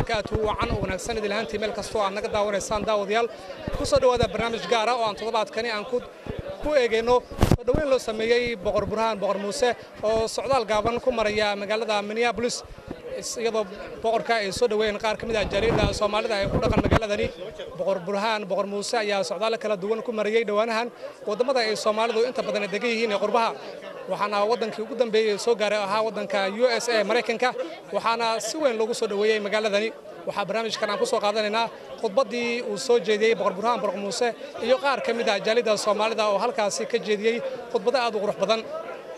Wabarakaatuh. Wacan oo wanaagsan idil ahaantii meel kastoo aad naga daawanaysaan daawadayaal, ku soo dhawaada barnaamij gaar ah oo aan toddobaadkani aan ku eegayno soo dhoweyn loo sameeyey Boqor Burhaan Boqor Muuse oo socdaal gaaban ku maraya magaalada Minneapolis, iyadoo boqorka ay soo dhaweeyeen qaar ka mid ah jaaliyadda Soomaalida ee ku dhaqan magaaladani. Boqor Burhaan Boqor Muuse ayaa socdaal kala duwan ku marayay dhowaanahan waddamada ay Soomaalidu inta badan degan yihiin ee qurbaha, waxaana waddankii ugu dambeeyey soo gaaray ahaa waddanka USA Maraykanka, waxaana si weyn loogu soo dhaweeyey magaaladani. Waxaa barnaamijkan aan ku soo qaadanaynaa khudbaddii uu soo jeediyey Boqor Burhaan Boqor Muuse iyo qaar ka mid ah jaaliyadda Soomaalida oo halkaasi ka jeediyey khudbado aad u qurux badan.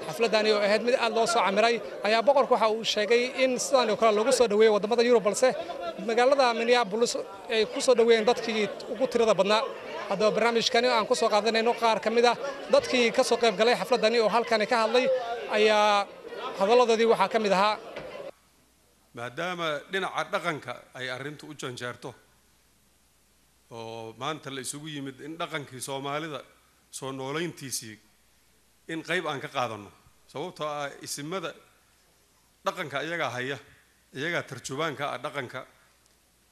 Xafladani oo ahayd mid aad loo soo camiray ayaa boqorku waxa uu sheegay in sidan oo kale loogu soo dhaweeyey waddamada Yurub, balse magaalada Minneapolis ay ku soo dhaweeyeen dadkii ugu tirada badnaa. Haddaba barnaamijkani aan ku soo qaadanayno qaar ka mid ah dadkii ka soo qayb galay xafladani oo halkani ka hadlay ayaa hadalladoodii waxaa ka mid ahaa: Maadaama dhinaca dhaqanka ay arrintu u janjeerto oo maanta la isugu yimid in dhaqankii Soomaalida soo noolayntiisii in qayb aan ka qaadanno, sababtoo ah isimada dhaqanka iyagaa haya, iyagaa tarjubaanka ah dhaqanka,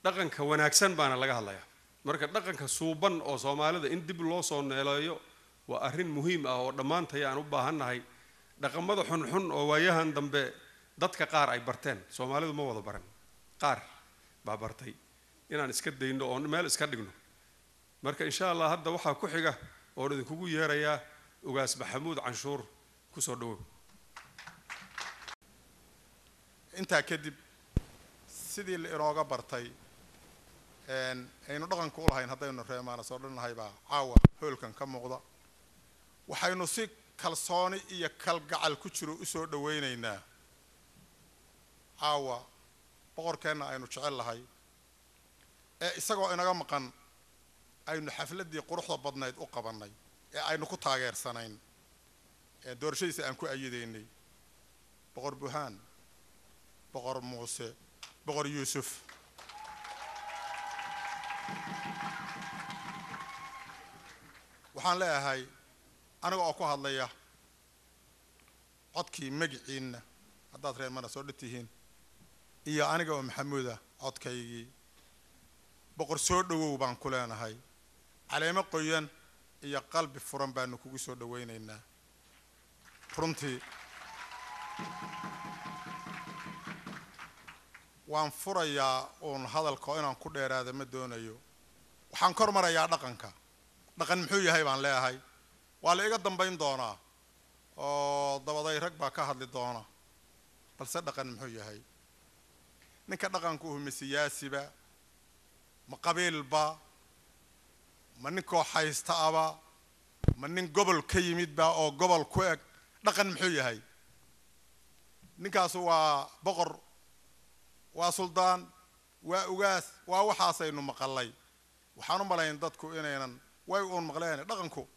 dhaqanka wanaagsan baana laga hadlayaa. Marka dhaqanka suuban oo Soomaalida in dib loo soo neeleeyo waa arrin muhiim ah oo dhammaantay aan u baahannahay. Dhaqamada xunxun oo waayahan dambe dadka qaar ay barteen, Soomaalidu ma wada baran, qaar baa bartay, inaan iska dayno oo meel iska dhigno. Marka insha Allah hadda waxaa ku xiga oon idinkugu yeerayaa Ugaas Maxamuud Canshuur, kusoo dhawow. Intaa kadib, sidii la inooga bartay aynu dhaqanka u lahayn haddaynu reemaana soo dhannahay baa caawa hoolkan ka muuqda. Waxaynu si kalsooni iyo kalgacal ku jiro usoo dhawaynaynaa caawa boqorkeenna aynu jecel lahay ee isagoo inaga maqan aynu xafladdii quruxda badnayd u qabannay ee aynu ku taageersanayn ee doorashadiisa aan ku ayidaynay, Boqor Burhaan Boqor Muuse Boqor Yuusuf. Waxaan leeyahay, aniga oo ku hadlaya codkii magiciinna haddaad reer mana soo dhatihiin iyo aniga oo Maxamuuda codkaygii, boqor soo dhowow baan ku leenahay. Caleemo qoyan iyo qalbi furan baanu kugu soo dhawaynaynaa. Runtii waan furayaa uun hadalka oo inaan ku dheeraada ma doonayo. Waxaan kor marayaa dhaqanka. Dhaqan muxuu yahay baan leeyahay, waa la iga dambayn doonaa oo dabaday rag baa ka hadli doona, balse dhaqan muxuu yahay? Ninka dhaqanku uhu ma siyaasiba, ma qabiilba, ma nin kooxaysta aba, ma nin gobol ka yimidba oo gobol ku eg? Dhaqan muxuu yahay? Ninkaasu waa boqor, waa suldaan, waa ugaas, waa waxaasaynu maqalay. Waxaan u malayn dadku inaynan way uun maqleen dhaqanku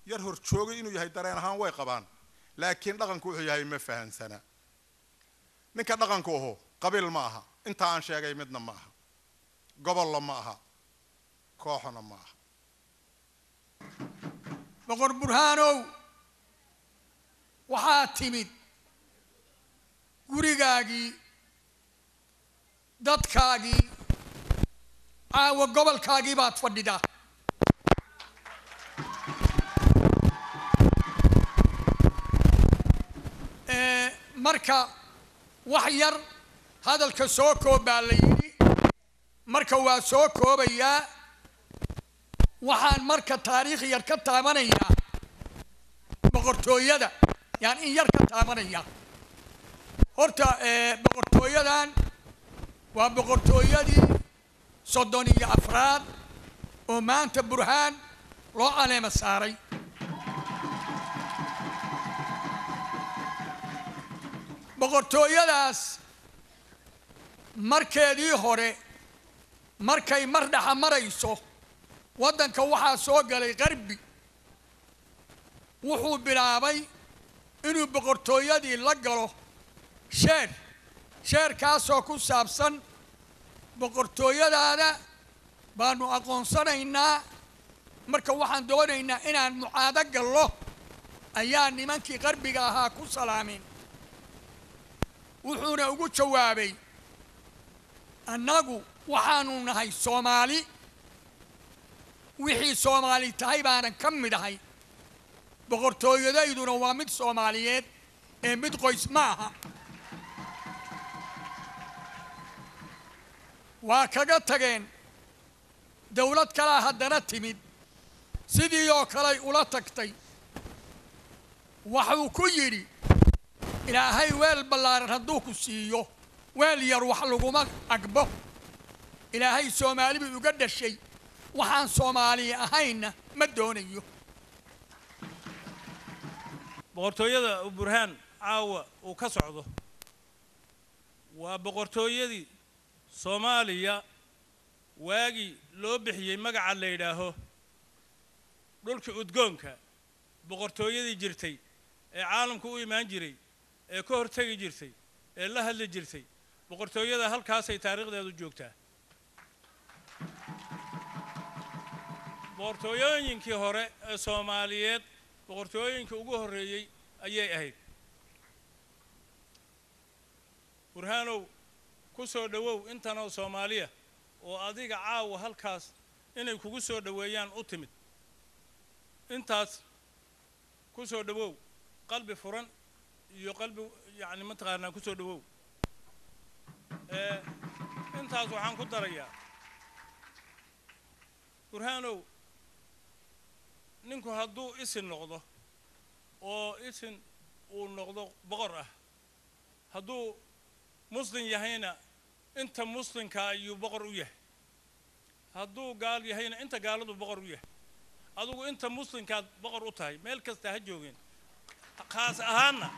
yar hor joogay inuu yahay, dareen ahaan way qabaan, laakiin dhaqanku wuxuu yahay ma fahansana. Ninka dhaqanku uhu qabiil ma aha, inta aan sheegay midna ma aha, gobolla ma aha, kooxna ma aha. Boqor Burhaanow, waxaa timid gurigaagii, dadkaagii, caawa gobolkaagii baad fadhidaa. Marka wax yar hadalka soo koob baa la yidhi, marka waa soo koobayaa. Waxaan marka taariikh yar ka taabanayaa boqortooyada, yaan in yar ka taabanaya. Horta boqortooyadan waa boqortooyadii 34aad oo maanta Burhaan loo caleema saaray. Boqortooyadaas markeedii hore markay mar dhexa marayso waddanka waxaa soo galay qarbi, wuxuu bilaabay inuu boqortooyadii la galo sheer, sheerkaasoo ku saabsan boqortooyadaada baanu aqoonsanaynaa, marka waxaan doonaynaa inaan mucaado gallo. Ayaa nimankii qarbiga ahaa ku salaameen, wuxuuna ugu jawaabay: Annagu waxaanu nahay Soomaali, wixii Soomaali tahay baanan ka mid ahay. Boqortooyadayduna waa mid Soomaaliyeed ee mid qoys ma aha. Waa kaga tageen. Dawlad kalaa haddana timid, sidii oo kaley ula tagtay. Waxuu ku yidhi Ilaahay weel ballaaran hadduu ku siiyo, weel yar wax laguma agbo. Ilaahay Soomaali buu uga dhashay, waxaan Soomaaliya ahaynna ma doonayo. Boqortooyada Burhaan caawa uu ka socdo waa boqortooyadii Soomaaliya waagii loo bixiyey magaca la yidhaaho dhulkii udgoonka, boqortooyadii jirtay ee caalamku u imaan jiray, ee ka hortegi jirtay, ee la hadli jirtay. Boqortooyada halkaasay taariikhdeedu joogtaa. Boqortooyooyinkii hore ee Soomaaliyeed, boqortooyinkii ugu horreeyey ayay ahayd. Burhaanow, ku soo dhowow intanoo Soomaaliya oo adiga caawa halkaas inay kugu soo dhoweeyaan u timid. Intaas ku soo dhowow qalbi furan iyo qalbi yacni mataqaanaa ku soo dhowow. Intaas waxaan ku darayaa, Burhaanow, ninku hadduu isin noqdo oo isin uu noqdo boqor ah, hadduu muslim yahayna inta muslimka ayuu boqor u yahay, hadduu gaal yahayna inta gaaladu boqor u yahay. Adigu inta muslimkaad boqor u tahay, meel kasta ha joogeen, khaas ahaanna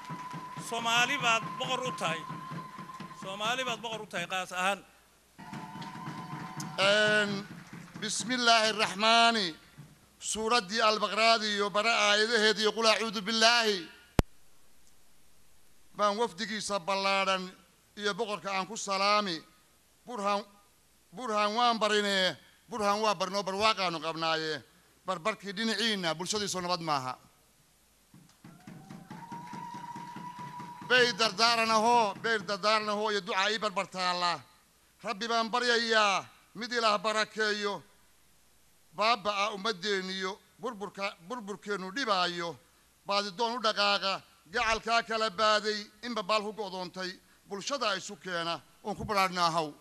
Soomaali baad boqor u tahay. Soomaali baad boqor u tahay khaas ahaan. Bismi illaahi araxmaani, suuraddii Albaqraadi iyo bara aayadaheediiyo qul acuudu billaahi baan wafdigiisa ballaadhan iyo boqorka aan ku salaami. Burhaan, Burhaan waan barinee, Burhaan waa barinoo, barwaaqaanu qabnaaye. Barbarkii dhinaciinna bulshadiisu nabad maaha. Bay dardaaranahoo, bayr dardaaranahoo iyo ducaa ii barbar taalla. Rabbi baan baryayaa mid Ilaah barakeeyo baaba'a ummaddeeniyo burburka burburkeennu dhibaayo, baadidoon u dhaqaaqa gacalkaa kala baaday, inba baal ku go'doontay, bulshada isu keena oon ku badhaadhnaahaw.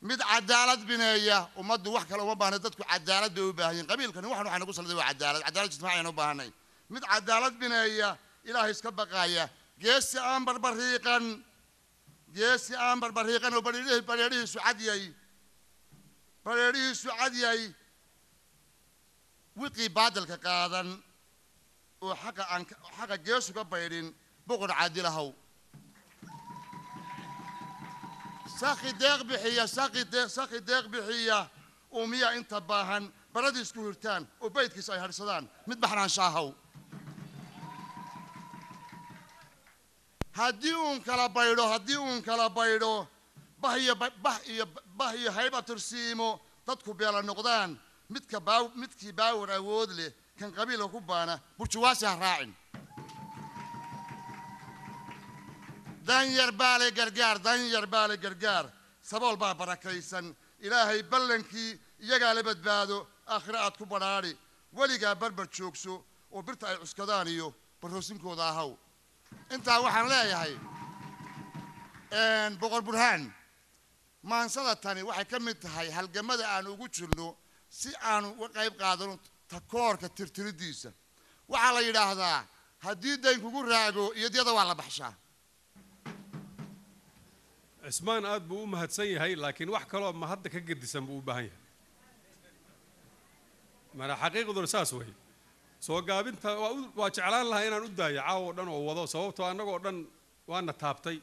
Mid cadaalad bineeya. Ummaddu wax kale uma baahna, dadku cadaalad bay u baahan yihin. Qabiilkani waxan waxaa nagu salliday waa cadaalad, cadaalad ijtimaaci u baahanay. Mid cadaalad bineeya, Ilaahay iska baqaaya, geesi aan barbariiqan, geesi aan barbariiqan oo bareerihiisu cadyay, bareerihiisu cadyay, wiqii baadilka qaadan oo xaqa aan xaqa geesu ka baydhin, boqor caadilahow. Saqi deeq bixiya, saqi deeq, saqi deeq bixiya, uumiya inta baahan, baradiis ku hirtaan oo baydkiisa ay hadhsadaan, mid baxnaanshahaw. Haddii uun kala baydho, haddii uun kala baydho, bah iyo bah iyo bah iyo hayb atirsiimo, dadku beela noqdaan, midka baaw midkii baawar awood leh, kan qabiilka ku baana, burjuwaasi ha raacin. Danyar baa le gargaar, danyar baa le gargaar, sabool baa barakaysan Ilaahay ballankii, iyagaa la badbaado, aakhire aad ku badhaadhi. Weligaa barbar joogso oo birta ay cuskadaan iyo barroosinkooda ahaw. Intaa waxaan leeyahay, Boqor Burhaan, maansada tani waxay ka mid tahay halgamada aan ugu jirno si aanu uga qayb qaadano takoorka tirtiridiisa. Waxaa la yidhaahdaa haddii dayn kugu raago iyo diyada waa la baxshaa. Cismaan aad buu u mahadsan yahay, laakiin wax kaloo ma hadda ka gedisan buu u baahan yahay. Mana xaqiiqduna saas wey. Soo gaabinta waa jeclaan lahaa inaan u daayo caawa oo dhan oo wado, sababtoo annagoo dhan waana taabtay,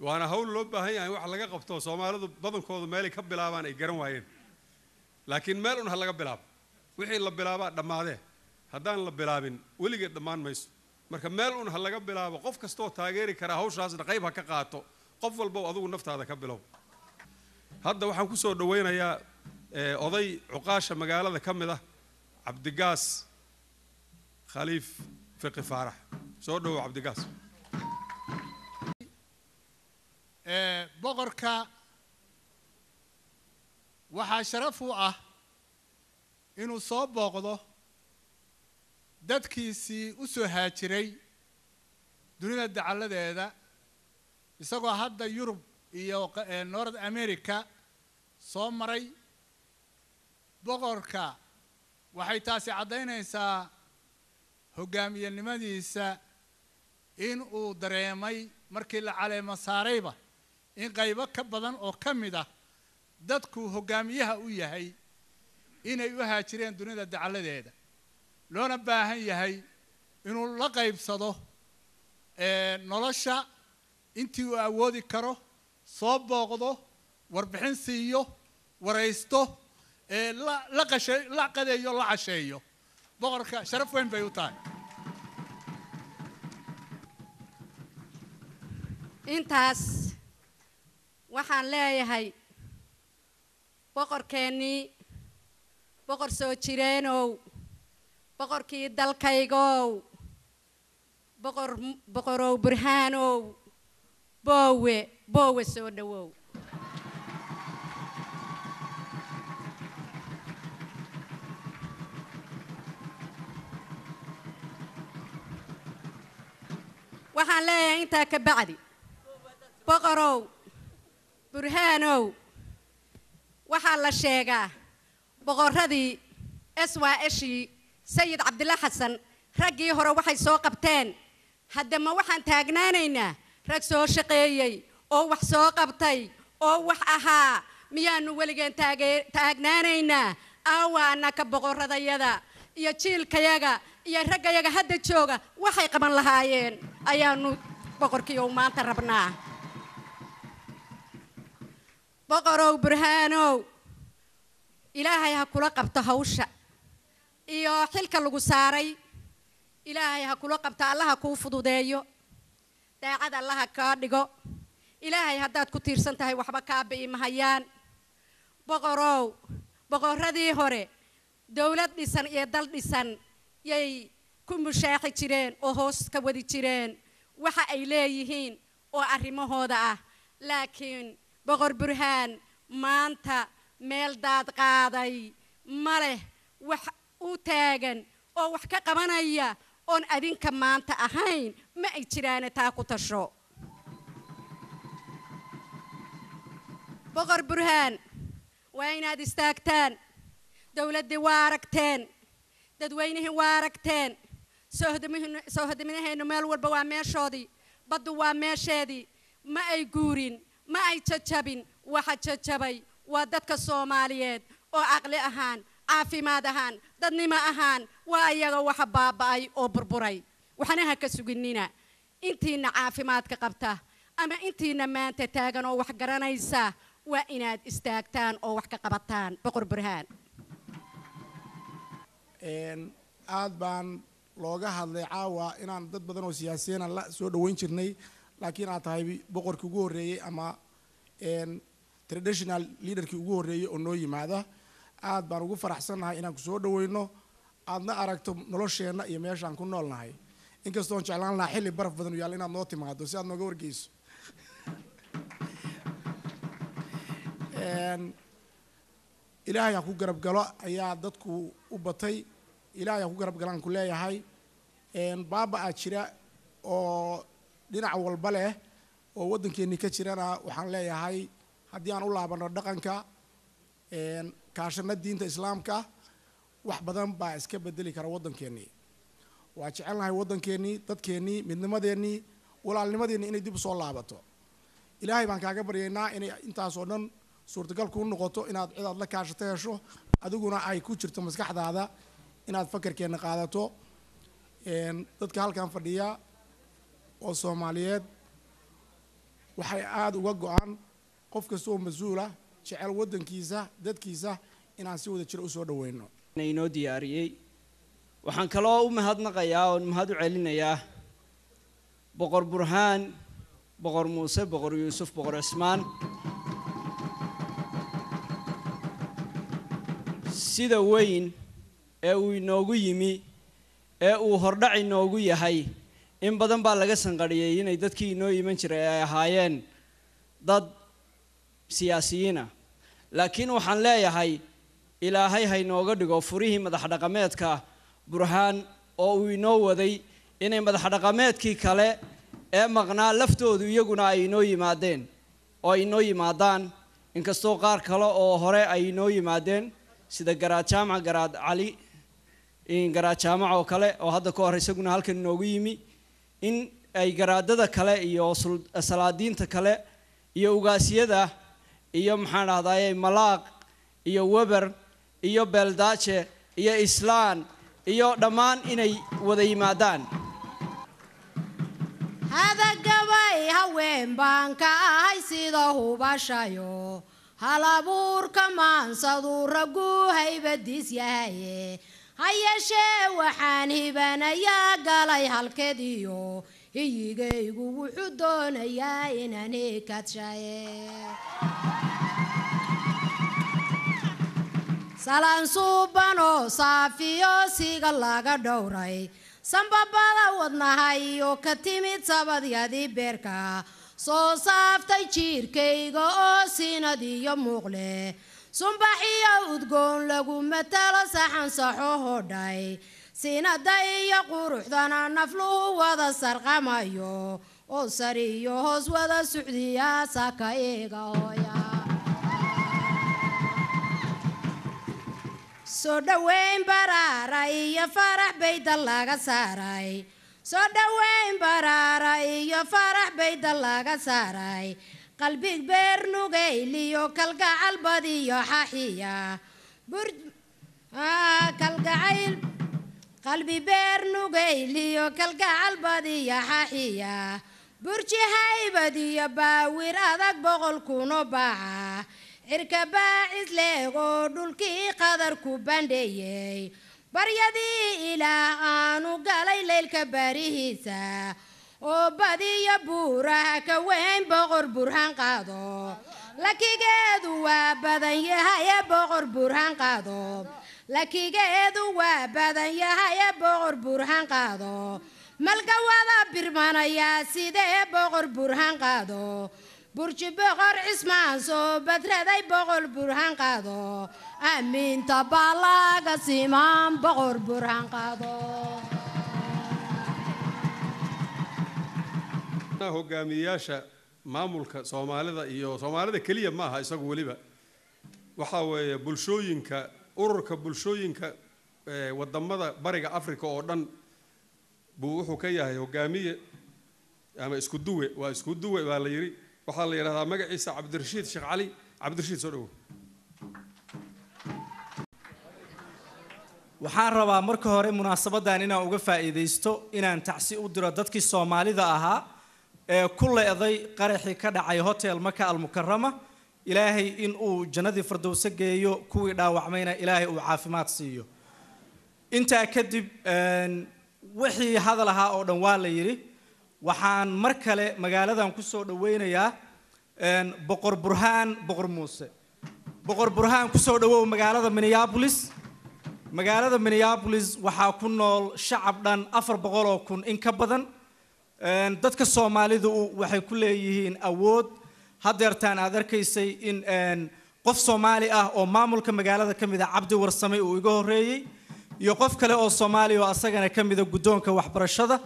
waana hawl loo baahan yahay wax laga qabto. Soomaalidu badankoodu meelay ka bilaabaan ay garan waayeen, laakiin meel un ha laga bilaabo. Wixii la bilaabaa dhammaadee, haddaan la bilaabin weligeed dhammaan mayso. Marka meel un ha laga bilaabo, qof kastoo taageeri karaa hawshaasna qayb ha ka qaato. Qof walbow adigu naftaada ka bilow. Hadda waxaan ku soo dhowaynayaa oday cuqaasha magaalada ka mid ah, Cabdigaas Khaliif Fiqi Faarax. Soo dhowow, Cabdigaas. Boqorka waxaa sharaf u ah inuu soo booqdo dadkiisii u soo haajiray dunida dacalladeeda, isagoo hadda Yurub iyo North America soo maray. Boqorka waxay taasi caddaynaysaa hoggaamiyenimadiisa, in uu dareemay markii la caleemo saarayba in qaybo ka badan oo ka mid ah dadku hoggaamiyaha u yahay inay u haajireen dunida dacalladeeda, loona baahan yahay inuu la qaybsado nolosha intii uu awoodi karo, soo booqdo, warbixin siiyo, waraysto, la qashe, la qadeeyo, la casheeyo. Boqorka sharaf weyn bay u tahay. Intaas waxaan leeyahay, boqorkeennii, boqor soo jireenow, boqorkii dalkaygow, boqor, boqorow Burhaanow, boowe boowe, soo dhowow. Waxaan leeyahay intaa ka bacdi, boqorow Burhaanow, waxaa la sheegaa boqorradii SYShii, Sayid Cabdilla Xasan, raggii hore waxay soo qabteen. Haddama waxaan taagnaanaynaa rag soo shaqeeyey oo wax soo qabtay oo wax ahaa, miyaanu weligeen taagnaanaynaa? Aawa annaka boqorradayada iyo jiilkayaga iyo raggayaga hadda jooga waxay qaban lahaayeen ayaanu boqorkii ou maanta rabnaa. Boqorow Burhaanow, Ilaahay ha kula qabto hawsha iyo xilka lagu saaray. Ilaahay ha kula qabto, Allaha kuu fududeeyo, daacad Allaha kaa dhigo. Ilaahay haddaad ku tiirsan tahay, waxba kaa bi'i mahayaan. Boqorow, boqorradii hore dowlad dhisan iyo dal dhisan yay ku mushaaxi jireen oo hoos ka wadi jireen waxa ay leeyihiin oo arrimahooda ah, laakiin Boqor Burhaan maanta meel daad qaaday ma leh. Wax u taagan oo wax ka qabanaya oon adinka maanta ahayn ma ay jiraane, taa ku tasho. Boqor Burhaan, waa inaad istaagtaan. Dowladdii waa aragteen, dadweynihii waa aragteen, soohodimaheennu meel walba waa meeshoodii, baddu waa meesheedii, ma ay guurin, ma ay jajabin. Waxa jajabay waa dadka Soomaaliyeed oo caqli ahaan, caafimaad ahaan, dadnimo ahaan, waa iyaga waxa baaba'ay oo burburay. Waxna ha ka suginina intiina caafimaadka qabta ama intiina maanta taagan oo wax garanaysa. Waa inaad istaagtaan oo wax ka qabataan, Boqor Burhaan. Aad baan looga hadlay caawa inaan dad badan oo siyaasiyiina la soo dhoweyn jirnay, laakiin aad tahay boqorkii ugu horreeyey ama traditional leaderkii ugu horreeyey oo noo yimaada. Aad baan ugu faraxsannahay inaan ku soo dhoweyno, aadna aragto nolosheenna iyo meeshaan ku noolnahay, inkastoon jeclaan lahaa xilli baraf badan u yaalla inaad noo timaado si aad nooga wargeyso. Ilaahay ha ku garab galo ayaa dadku u batay. Ilaahay ha ku garab galaan ku leeyahay. Baaba-aa jira oo dhinac walba leh oo waddankeennii ka jirana, waxaan leeyahay haddii aan u laabanno dhaqanka, kaashano diinta Islaamka, wax badan baa iska bedeli kara waddankeennii. Waa jecelnahay waddankeennii, dadkeennii, midnimadeennii, walaalnimadeennii inay dib u soo laabato. Ilaahay baan kaaga baryaynaa inay intaas oo dhan suurtagal kuu noqoto, inaad cid aad la kaashato hesho, adiguna ay ku jirto maskaxdaada inaad fakarkeenna qaadato. Dadka halkan fadhiya oo Soomaaliyeed waxay aada uga go-an qof kasta oo mas-uula, jecel waddankiisa, dadkiisa, inaan si wada jira usoo dhaweyno. Inoo diyaariyey. Waxaan kaloo u mahadnaqayaa oon mahad u celinayaa Boqor Burhaan, Boqor Muuse, Boqor Yuusuf, Boqor Cismaan, sida weyn ee uu inoogu yimi ee uu hordhac inoogu yahay. In badan baa laga sanqadhiyey inay dadkii inoo iman jiray ay ahaayeen Dad siyaasiyiin ah, laakiin waxaan leeyahay Ilaahay haynooga dhigo furihii madax dhaqameedka Burhaan oo uu inoo waday inay madax dhaqameedkii kale ee maqnaa laftoodu iyaguna ay inoo yimaadeen oo ay inoo yimaadaan, inkastoo qaar kale oo hore ay inoo yimaadeen, sida Garaad Jaamac, Garaad Cali, Garaad Jaamac oo kale oo hadda ka hor isaguna halkan inoogu yimi, in ay garaadada kale iyo salaadiinta kale iyo ugaasyada iyo, maxaan dhahdaye, malaaq iyo weber iyo beeldaaje iyo islaan iyo dhammaan inay wada yimaadaan. Hadagabay haween baan ka ahay sida hubashayo halabuurka maansadu raggu haybadiis yahaye. Ha yeeshee waxaan hibanayaa galay halkeediyo hiyigaygu wuxuu doonayaa inaan hikadshaye. Salaan suubanoo saafiyo siga laga dhowray sambabada wadnaha iyo ka timid sabadyadii beerka soo saaftay jiirkayga oo siinad iyo muuqle sumbaxiyo udgoon lagu matalo saxan saxo hodhay siinada iyo quruxdana nafluhu wada sarqamayo oo sariyo hoos wada sucdiya saka iga hooya. Soo dhoweyn baraara iyo farax bayda laga saaray, soo dhoweyn baraara iyo farax bayda laga saaray, qalbig beer nugayliyo kalgacal badiyo xaxiya kalgacayl, qalbi beer nugayliyo kalgacal badiyo xaxiya, burji haybadiyo baawir adag 100 kuno baaca cirka baacis leegoo dhulkii qadarku bandheeyey, baryadii Ilaah aanu galay leylka barihiisa oo badiyo buuraha ka weyn. Boqor Burhaan qaado, lakigeedu waa badan yahaye. Boqor Burhaan qaado, lakigeedu waa badan yahaye. Boqor Burhaan qaado, malgawada birmanayaa sidee. Boqor Burhaan qaado, burji Boqor Cismaan soo badraday. Boqor Burhaan qaado, amiinta baalaaga simaan. Boqor Burhaan qaado. Hogaamiyeyaasha maamulka Soomaalida iyo Soomaalida keliya maaha, isagu weliba waxaa weeye bulshooyinka, ururka bulshooyinka wadamada Bariga Africa oo dhan buu wuxuu ka yahay hogaamiye ama isku duwe. Waa isku duwe baa la yidhi. Waxaa la yidhahdaa magaciisa Cabdirashiid Sheekh Cali. Cabdirashiid, soo dhowo. Waxaan rabaa marka hore munaasabaddan inaan uga faa'iidaysto inaan tacsi u diro dadkii Soomaalida ahaa ee ku leeday qaraxii ka dhacay Hotel Maka Almukarama. Ilaahay in uu jannadii Fardowse geeyo, kuwii dhaawacmayna Ilaahay uu caafimaad siiyo. Intaa kadib, wixii hadal ahaa oo dhan waa la yidhi. Waxaan mar kale magaaladan ku soo dhoweynayaa Boqor Burhaan Boqor Muuse. Boqor Burhaan, ku soo dhowow magaalada Minneapolis. Magaalada Minneapolis waxaa ku nool shacab dhan 400,000 in ka badan. Dadka Soomaalidu waxay ku leeyihiin awood. Haddeertaan aad arkaysay in qof Soomaali ah oo maamulka magaalada ka mid ah, Cabdi Warsame, uu iga horreeyey, iyo qof kale oo Soomaali oo asagana ka mida guddoonka waxbarashada.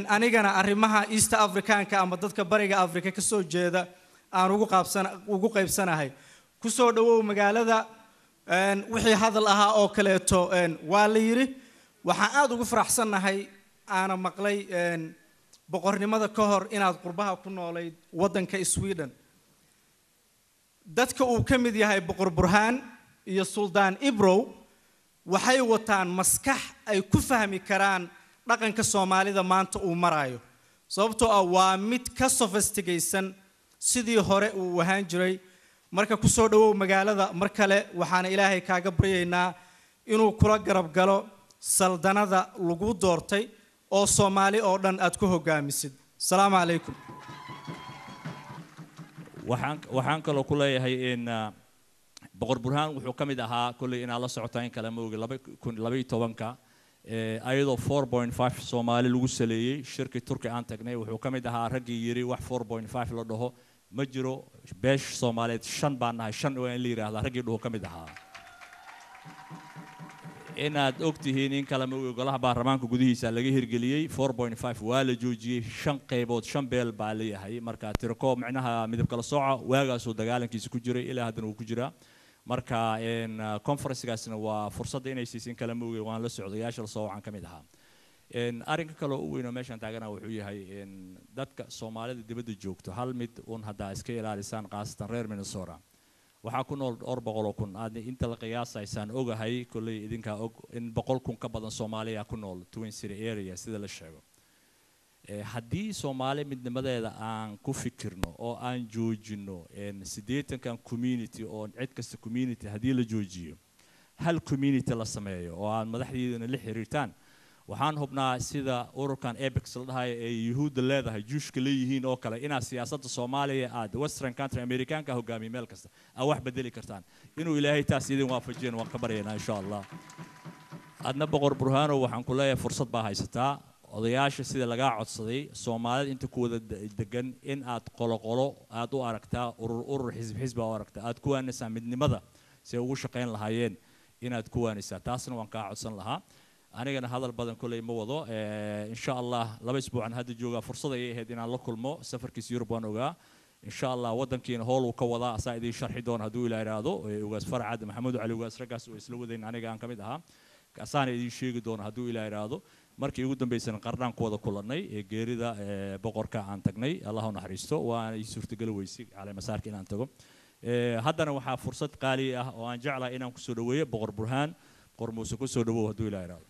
Anigana arrimaha East Africanka ama dadka Bariga Africa ka soo jeeda aan ugu qaabsan ugu qaybsanahay. Ku soo dhowow magaalada. Wixii hadal ahaa oo kaleeto waa la yidhi. Waxaan aada ugu faraxsannahay aana maqlay boqornimada ka hor inaad qurbaha ku noolayd waddanka Sweden. Dadka uu ka mid yahay Boqor Burhaan iyo Suldaan Ibrow waxay wataan maskax ay ku fahmi karaan dhaqanka Soomaalida maanta uu maraayo, sababtoo ah waa mid ka sophisticaysan sidii hore uu ahaan jiray. Marka ku soo dhowow magaalada mar kale. Waxaana Ilaahay kaaga baryaynaa inuu kula garab galo saldanada lagu doortay oo Soomaali oo dhan aad ku hogaamisid. Asalaamu calaykum. Waxaan kaloo ku leeyahay in Boqor Burhaan wuxuu ka mid ahaa, kolley inaad la socotaan in kale ma ogi, 2012-ka ayadoo 4.5 Soomaali lagu saleeyey shirkii Turki aan tagnay, wuxuu ka mid ahaa raggii yidhi wax 4.5 la dhaho Ma jiro beesh Soomaaliyeed 5 baan nahay, 5 waa in la yidhaahdaa raggii dhuhu ka mid ahaa. Inaad og tihiin in kale ma ogi, golaha baarlamaanka gudihiisa laga hirgeliyey 4.5, waa la joojiyey. 5 qaybood, 5 beel baa leeyahay. Marka tirakoob micnaha midab kala sooca waagaasuu dagaalankiisa ku jiray, ilaa haddana uu ku jiraa. Marka conferencegaasna waa fursadda inay siisin kale ma ogi, waan la socdayaasha lasoo wacan ka mid ahaa. Arrinka kale oo u weyn oo meeshaan taagana wuxuu yahay dadka Soomaalida dibadda joogto hal mid uun haddaa iska ilaalisaan, khaasatan reer Minnesota waxaa ku nool dhowr boqol oo kun. Aad inta la qiyaasaysaan ogahay, kolley idinkaa og in 100,000 ka badan Soomaaliya ku nool Twin City area sida la sheego. Haddii Soomaali midnimadeeda aan ku fikirno oo aan joojino 80kan community oo cid kasta community haddii la joojiyo, hal community la sameeyo oo aan madaxdiidana la xiriirtaan, waxaan hubnaa sida ururkan AIPAC la dhahayo ee Yuhuudda leedahay, Juushka leeyihiin oo kale, inaad siyaasadda Soomaaliya aad western country Amerikaanka hogaamiye meel kasta aad wax bedeli kartaan. Inuu Ilaahay taas idin waafajiyana waan ka baryaynaa, insha Allah. Adna Boqor Burhaanow waxaan ku leeyahay fursad baa haysataa. Odayaasha sida lagaa codsaday, Soomaalida inta ku wada degan in aad qolo qolo aad u aragtaa, urur urur, xisbi xisbi u aragtaa, aad ku waanisaa midnimada si ay ugu shaqayn lahaayeen inaad ku waanisaa, taasna waan kaa codsan lahaa. Anigana hadal badan kolley ma wado. Insha Allah 2 isbuucan hadda joogaa, fursad ayay ahayd inaan la kulmo. Safarkiisa Yurub waan ogaa. Insha Allah waddankiina howl uu ka wadaa, asaa idiin sharxi doona hadduu Ilaa idhaahdo. Ugaas Farcad Maxamuud Cali Ugaas, raggaas oo isla wadayn aniga aan ka mid ahaa, asaana idiin sheegi doona hadduu Ilaa idhaahdo. Markii ugu dambeysana Qardhaan ku wada kulannay ee geerida boqorka aan tagnay, Allah u naxariisto, waana ii suurtageli weysay caleemasaarka inaan tago. Haddana waxaa fursad qaali ah oo aan jeclahay inaan kusoo dhaweeyo Boqor Burhaan Boqor Muuse. Kusoo dhawow hadduu Ilaa idhaahdo.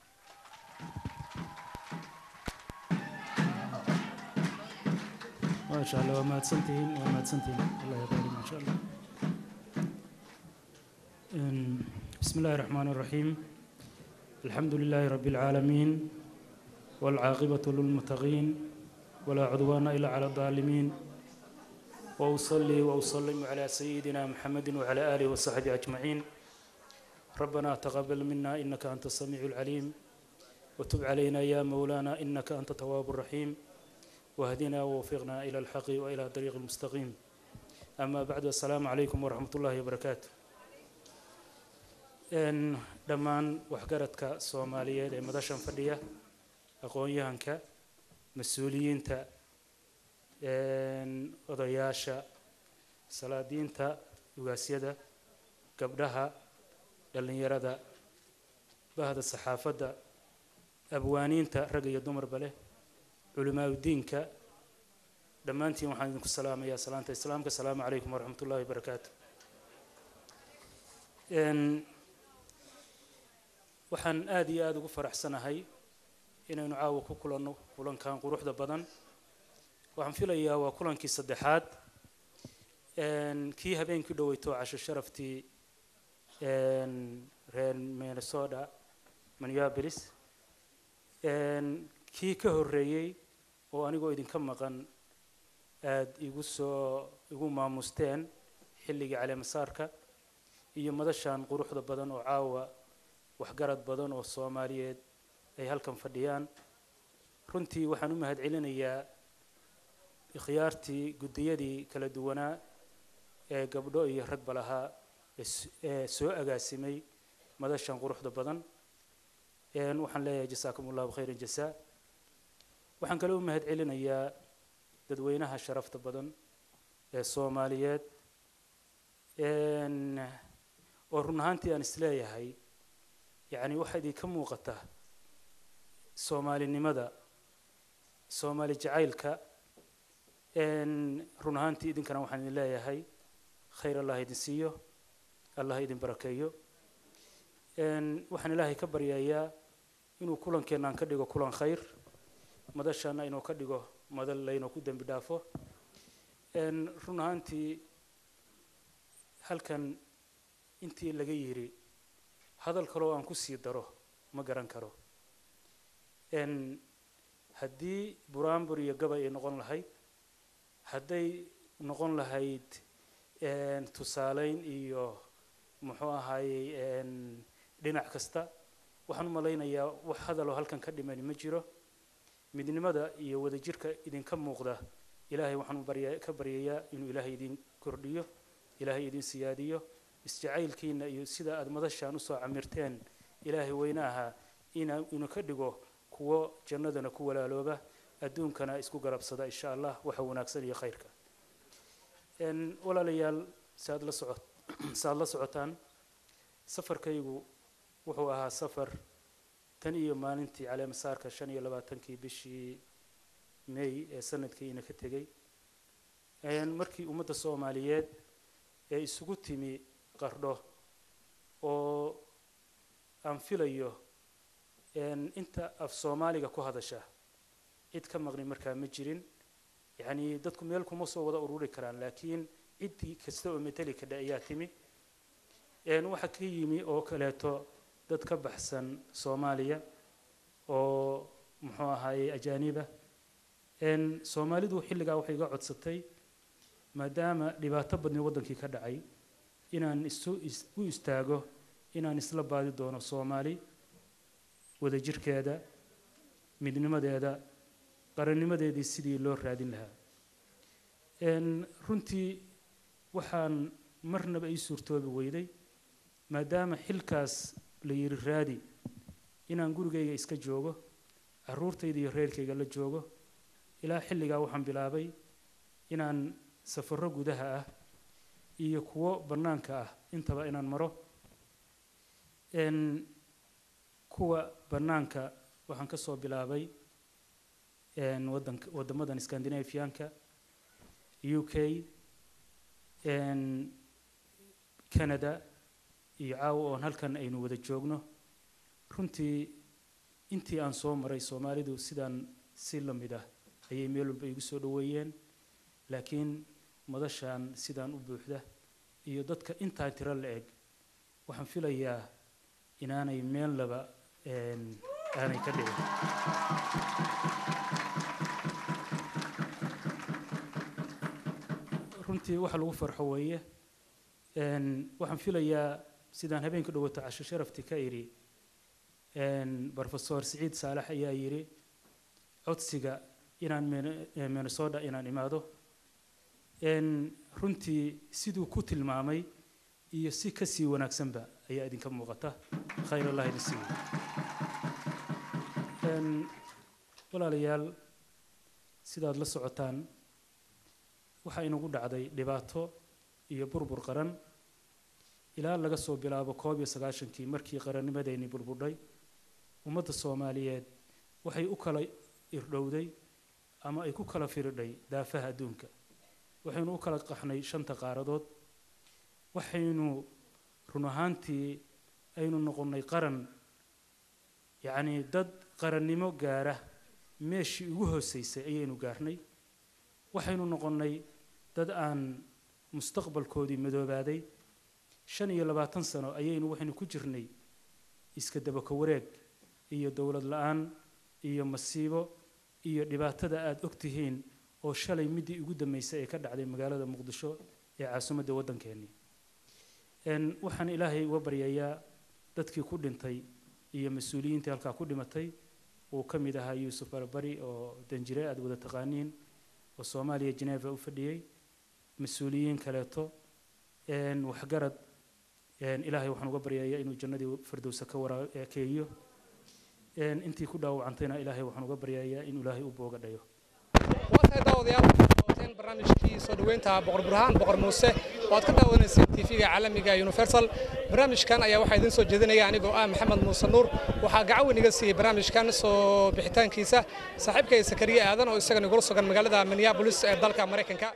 ما شاء الله، وما تسنتين وما تسنتين، الله يبارك، ما شاء الله. بسم الله الرحمن الرحيم، الحمد لله رب العالمين، والعاقبة للمتقين، ولا عدوان إلا على الظالمين، وأصلي وأسلم على سيدنا محمد وعلى آله وصحبه أجمعين. ربنا تقبل منا إنك أنت السميع العليم، وتب علينا يا مولانا إنك أنت التواب الرحيم، واهدنا ووفقنا إلى الحق وإلى الطريق المستقيم. أما بعد، السلام عليكم ورحمة الله وبركاته. إن dhammaan waxgaradka Soomaaliyeed ee madashan fadhiya, aqoon-yahanka, mas-uuliyiinta, odayaasha, salaadiinta, ugaasyada, gabdhaha, dhallinyarada, bahda saxaafadda, abwaaniinta rag iyo dumarba leh, culimaaudiinka, dhammaantiin waxaan idinku salaamayaa salaanta islaamka: asalaamu calaykum waraxmat ullahi wabarakaatu. Waxaan aada iyo aada ugu faraxsanahay inaynu caawa ku kulanno kulankan quruxda badan. Waxaan filayaa waa kulankii saddexaad, kii habeenkii dhoweyto casho sharaftii reer Minnesota Minneapolis, kii ka horreeyey oo anigoo idinka maqan aada igu soo igu maamusteen xilligii caleemasaarka, iyo madashan quruxda badan oo caawa waxgarad badan oo Soomaaliyeed ay halkan fadhiyaan. Runtii waxaan u mahadcelinayaa ikhyaartii guddiyadii kala duwanaa ee gabdho iyo ragba lahaa ee soo agaasimay madashan quruxda badan. Waxaan leeyahay jasaakum allahu khayran jasaa. Waxaan kaloo u mahadcelinayaa dadweynaha sharafta badan ee Soomaaliyeed oo run ahaantii aan isleeyahay yacni waxaa idinka muuqata Soomaalinimada, Soomaali jacaylka. Run ahaantii idinkana waxaan idin leeyahay khayr Allah idin siiyo, Allah idin barakeeyo. Waxaan Ilaahay ka baryayaa inuu kulankeennan ka dhigo kulan khayr, madashaana inuu ka dhigo madal laynoo ku dembi dhaafo. Run ahaantii halkan intii laga yiri hadal kaloo aan ku sii daro ma garan karo. Haddii buraanbur iyo gabay ay noqon lahayd, hadday noqon lahayd tusaaleyn iyo muxuu ahaayey dhinac kasta, waxaan u malaynayaa wax hadaloo halkan ka dhimani ma jiro. Midnimada iyo wadajirka idinka muuqda Ilaahay waxaan ka baryayaa inuu Ilaahay idin kordhiyo, Ilaahay idin siyaadiyo isjacaylkiina iyo sida aad madashaan usoo camirteen. Ilaahay weynaha inuu ka dhigo kuwo jannadana ku walaalooba, adduunkana isku garabsada, insha Allah, waxa wanaagsan iyo khayrka. Walaalayaal, saad la socotaan, safarkaygu wuxuu ahaa safar tan iyo maalintii caleemasaarka 25-kii bishii May ee sanadkii ina ka tegey, markii ummadda Soomaaliyeed ee isugu timi Qardho, oo aan filayo inta af Soomaaliga ku hadasha cid ka maqni markaa ma jirin. Yacni dadku meel kuma soo wada ururi karaan, laakiin ciddii kasta oo meteli kadha ayaa timi. Waxaa ka yimi oo kaleeto dad ka baxsan Soomaaliya oo muxuu ahaayey ajaaniba. Soomaalidu xilligaa waxay iga codsatay, maadaama dhibaato badni waddankii ka dhacay, inaan isu u istaago inaan isla baadi doono Soomaali wadajirkeeda, midnimadeeda, qarannimadeedii sidii loo raadin lahaa. Runtii waxaan marnaba ii suurtoobi weyday, maadaama xilkaas la yiri raadi, inaan gurigayga iska joogo, carruurtayda iyo reerkayga la joogo. Ilaa xilligaa waxaan bilaabay inaan safarro gudaha ah iyo kuwo bannaanka ah intaba inaan maro. Kuwa bannaanka waxaan ka soo bilaabay waddanka, waddamadan Scandinavianka, UK, Canada iyo caawa oon halkan aynu wada joogno. Runtii intii aan soo maray, Soomaalidu sidaan si la mid ah ayay meel walba igu soo dhoweeyeen, laakiin madashaan sidaan u buuxda iyo dadka intaan tiro la eg waxaan filayaa inaanay meel laba aanay ka dhicin. Runtii waxa lagu farxo weeye. Waxaan filayaa sidaan habeenka dhawato casho sharafti ka idhi, Professor Siciid Saalax ayaa yidhi codsiga inaan Minnesota inaan imaado. Runtii siduu ku tilmaamay iyo si kasii wanaagsanba ayaa idinka muuqata. Khayr Allah idin siiyo. Walaalayaal, sidaad la socotaan, waxaa inagu dhacday dhibaato iyo burbur qaran ilaa laga soo bilaabo 91-kii, markii qarannimadeennii burburdhay. Ummadda Soomaaliyeed waxay u kala irdhowday ama ay ku kala firidhay daafaha adduunka. Waxaynu u kala qaxnay shanta qaaradood. Waxaynu run ahaantii aynu noqonnay qaran, yacnii dad qarannimo gaara meeshii ugu hooseysay ayaynu gaarnay. Waxaynu noqonnay dad aan mustaqbalkoodii madoobaaday. 25 sano ayaynu waxaynu ku jirnay iska dabaka wareeg iyo dowlad la-aan iyo masiibo iyo dhibaatada aada og tihiin, oo shalay middii ugu dambeysay ee ka dhacday magaalada Muqdisho ee caasimadda waddankeennii. Waxaan Ilaahay uga baryayaa dadkii ku dhintay iyo mas-uuliyiintii halkaa ku dhimatay, uu ka mid ahaa Yuusuf Barbari oo danjire aada wada taqaaniin oo Soomaaliya Geneva u fadhiyey, mas-uuliyiin kaleeto, waxgarad. Ilaahay waxaan uga baryayaa inuu jannadii firdowsa ka waraakeeyo. Intii ku dhaawacantayna Ilaahay waxaan uga baryayaa inuu Ilaahay u booga dhayo. Waa tahay daawadayaal, daawateen barnaamijkii soo dhoweynta Boqor Burhaan Boqor Muuse oo aad ka daawanayseen TV-ga caalamiga Universal. Barnaamijkan ayaa waxaa idiin soo jeedinaya anigoo ah Maxamed Muuse Nuur. Waxaa gacan weyn iga siiyey barnaamijkan soo bixitaankiisa saaxiibkay Sakariye Aadan oo isagana igula sugan magaalada Minneapolis ee dalka Maraykanka.